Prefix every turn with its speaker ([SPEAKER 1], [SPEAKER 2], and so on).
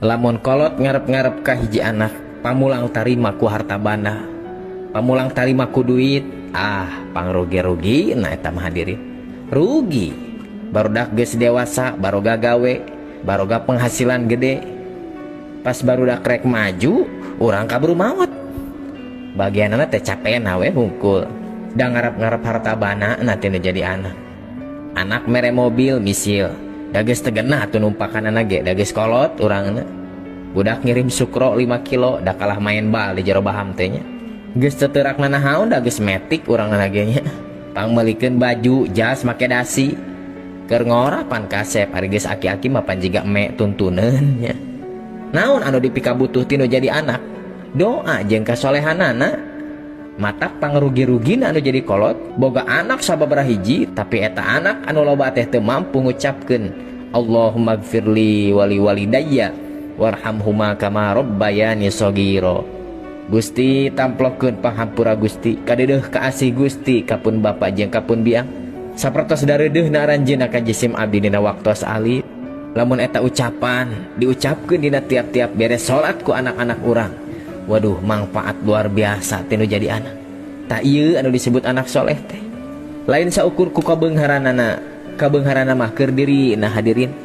[SPEAKER 1] Lamun kolot ngarep-ngarep ka hiji anak pamulang tarima ku harta banda, pamulang tarima ku duit, ah pangrugi-rugi na eta mah hadirin. Rugi. Barudak geus dewasa, baroga gawe, baroga penghasilan gede. Pas barudak rek maju, urang kaburu maot. Bagianana teh capena we hungkul. Da ngarep-ngarep harta bana na teh nu jadi anak. Anak mere mobil misil, da geus teu genah atuh numpakanana ge, da geus kolot urangna. Budak ngirim sukro 5 kilo, da kalah main bal di jero baham teh nya. Geus teu teurak nanahaon da geus metik urangna ge nya. Pangmeulikeun baju, jas make dasi. Keur ngora pan kasep, ari geus aki-aki mah pan jiga eme tuntuneun nya. Naon anu dipikabutuh ti nu jadi anak? Doa jeung kasolehanana. Matak pangrugi-rugina anu jadi kolot, boga anak sababaraha hiji, tapi eta anak anu loba teh teu mampu ngucapkeun Allahumma gfirli wali walidayya warhamhuma kama rabbayani saghira. Gusti tamplokeun panghampura Gusti, kadeudeuh kaasih Gusti kapun bapa jeung kapun biang. Sapertos dareudeuhna aranjeunna ka jisim abdi dina waktos alit. Lamun eta ucapan diucapkeun dina tiap-tiap beres salat ku anak-anak urang. Waduh, manfaat luar biasa tinu jadi anak. Tak ieu anu disebut anak soleh teh. Lain saukur ku kabeungharanana, kabeungharanana mah keur diri nah hadirin.